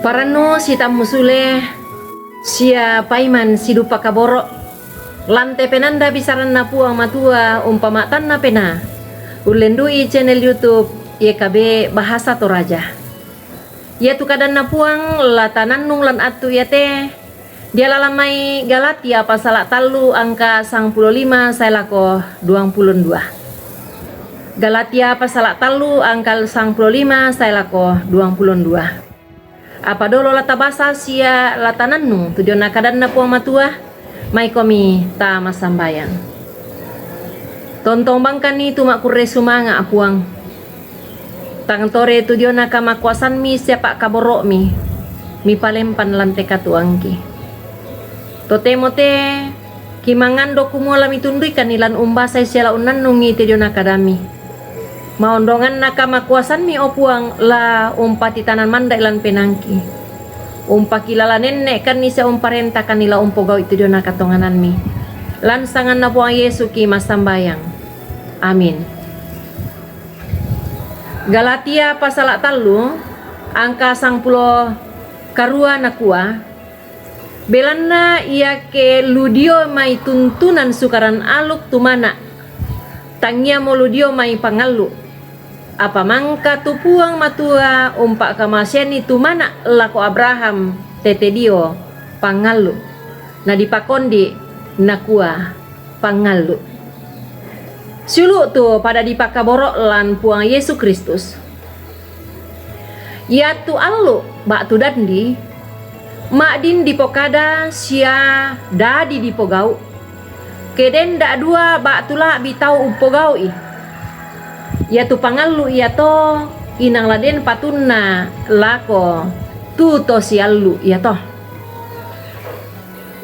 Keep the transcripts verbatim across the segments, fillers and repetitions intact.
Parannu sitammu sule, sia paiman sidupa kaboro', lante penanda bisaranna Puang Matua umpama'tanna penaa, ullendu'i channel YouTube Y K B Bahasa Toraja. Iatu kadanna Puang la tanannung lan attu iate, dialalang mai Galatia pasala tallu angka sangpulo lima sae lako duangpulo dua. Galatia pasala tallu angka sangpulo lima sae lako duangpulo dua. Apa dolo la tabasa sia la tanannung tu diona kadanna Puang Matua, maikomi tama sambayang. Tontong bangkani tu makkurre sumanga', Puang. Tang tore tu diona kamakuasanmi sia pa'kaboro'mi, mipalempan lan te katuoangki. Totemo te kimangando kumua la mitunduikanni lan umbasai sia la unnannungi te diona kadami. Maondonganna kamakuasanmi, o Puang, la umpatitanan manda'i lan penaangki. Umpakilala nenne'kanni sia umparentakanni la umpogau'i tu diona katonganammi. Lan sanganna Puang Yesu ki massambayang. Amin. Galatia pasala tallu angka sangpulo karua nakua, belanna iake lu dio mai tuntunan Sukaran Aluk tumana', tangiamo lu dio mai pangallu'. Apa mangka tu Puang Matua umpa'kamaseanni tumana' lako Abraham tete dio pangallu', nadipakondi' nakua, pangallu'. Siulu' tu pada dipakaboro' lan Puang Yesu Kristus. Iatu allu' ba'tu dandi, ma'din dipokada sia dadi dipogau'. Ke den da'dua ba'tu la'bi tau umpogau'i, iatu pangallu' iato inang la den patunna lako tu to siallu' iato.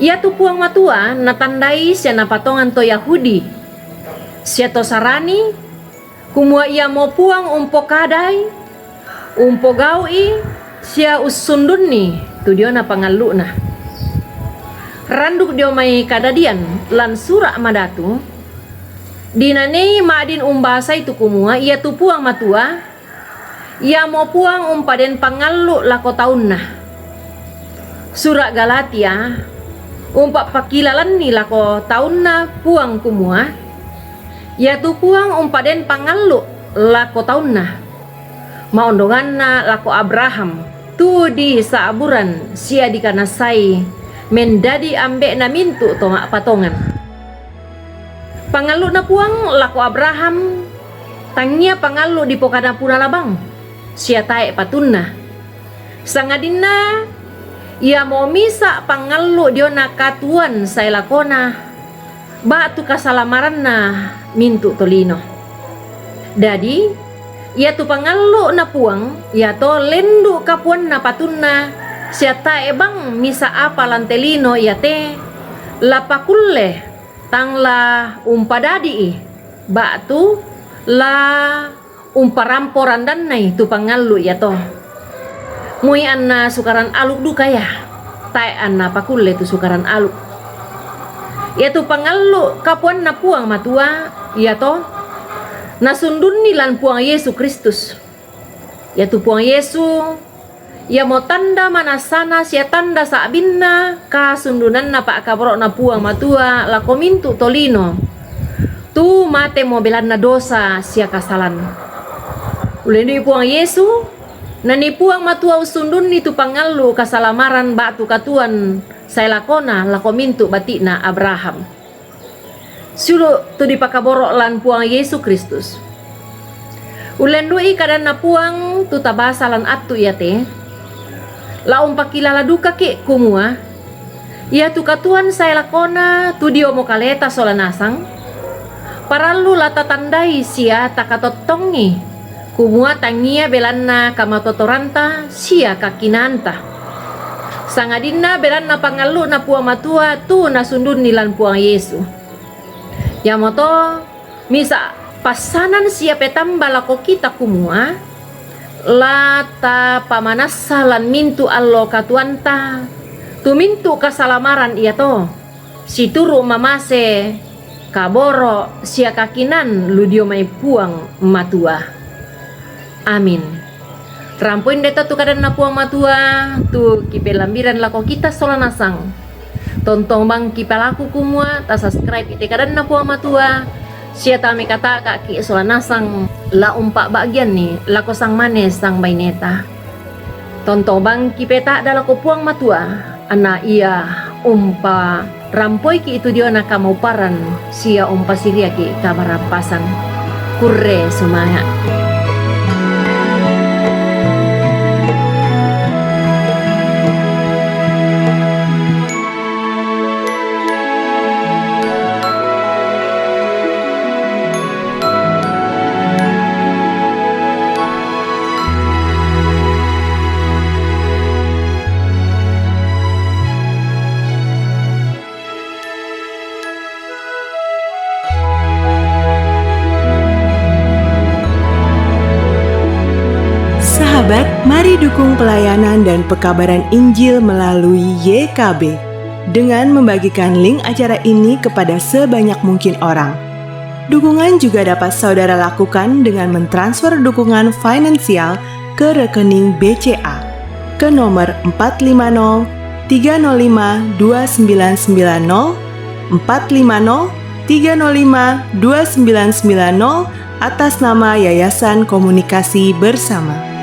Iatu Puang Matua natandai sia napatongan to Yahudi sia to Sarani, kumua iamo Puang umpokadai, umpogau'i sia ussundunni tu diona pangallu'na. Randuk dio mai Kadadian lan Sura' Madatu, dinanei ma'din umbasai tu kumua iatu Puang Matua, iamo Puang umpaden pangallu' lako taunna. Sura' Galatia umpa'pakilalanni lako taunna Puang kumua, iatu Puang umpaden pangallu' lako taunna, maondonganna lako Abraham, tu disa'buran sia dikanassai mendadi ambe'na mintu' to ma'patongan. Pangallu'na Puang lako Abraham tangia pangallu' dipokada punala bang, sia tae' patunna. Sangadinna iamo misa' pangallu' diona katuoan sae lakona, ba'tu kasalamaranna mintu' tolino. Dadi, iatu pangallu'na Puang iato lendu' kapuanna patunna, sia tae' bang misa' apa lan te lino iate la pakulle, tang la umpadadi'i, ba'tu la umparampo randannai tu pangallu' iato. Moi anna Sukaran Aluk duka ia, tae' anna pakulle tu Sukaran Aluk. Iatu pangallu' kapuanna Puang Matua iato nasundunni lan Puang Yesu Kristus. Iatu Puang Yesu iamo tanda manassana sia tanda sa'binna kasundunanna pa'kaboro'na Puang Matua lako mintu' tolino tu matemo belanna dosa sia kasalan. Ullendu'i Puang Yesu, nani Puang Matua ussundunni tu pangallu' kasalamaran ba'tu katuoan sae lakona lako mintu' bati'na Abraham. Siulu' tu dipakaboro' lan Puang Yesu Kristus. Ullendu'i kadanna Puang tu tabasa lan attu iate, la umpakilala dukaki' kumua, iatu katuoan sae lakona tu dio mokaleta sola nasang, parallu la tatandai sia takatottongi, kumua tangia belanna kamatotoranta sia kakinaanta, sangadinna belanna pangallu'na Puang Matua tu nasundunni lan Puang Yesu. Iamoto misa' passanan sia petamba lako kita kumua, la tapamanassa lan mintu' allo katuoanta tu mintu' kasalamaran iato, situru' mamase kaboro' sia kakinaan lu dio mai Puang Matua. Amin. Rampoi ndeta tu kadanna Puang Matua, tu kipelambiran lako kita sola nasang. Tontong bang kipalaku kumua, tasubscribe ite kadanna Puang Matua, sia tamekata'ka ki sola nasang la umpa'ba'gianni lako sangmane sangbaineta. Tontong bang kipeta'da lako Puang Matua, anna ia umparampoiki itu diona kamauparan sia umpasiriaki kamarampasan. Kurre sumanga'. Sahabat, mari dukung pelayanan dan pekabaran Injil melalui Y K B dengan membagikan link acara ini kepada sebanyak mungkin orang. Dukungan juga dapat saudara lakukan dengan mentransfer dukungan finansial ke rekening B C A ke nomor empat lima nol tiga nol lima dua sembilan sembilan nol, empat lima nol tiga nol lima dua sembilan sembilan nol, atas nama Yayasan Komunikasi Bersama.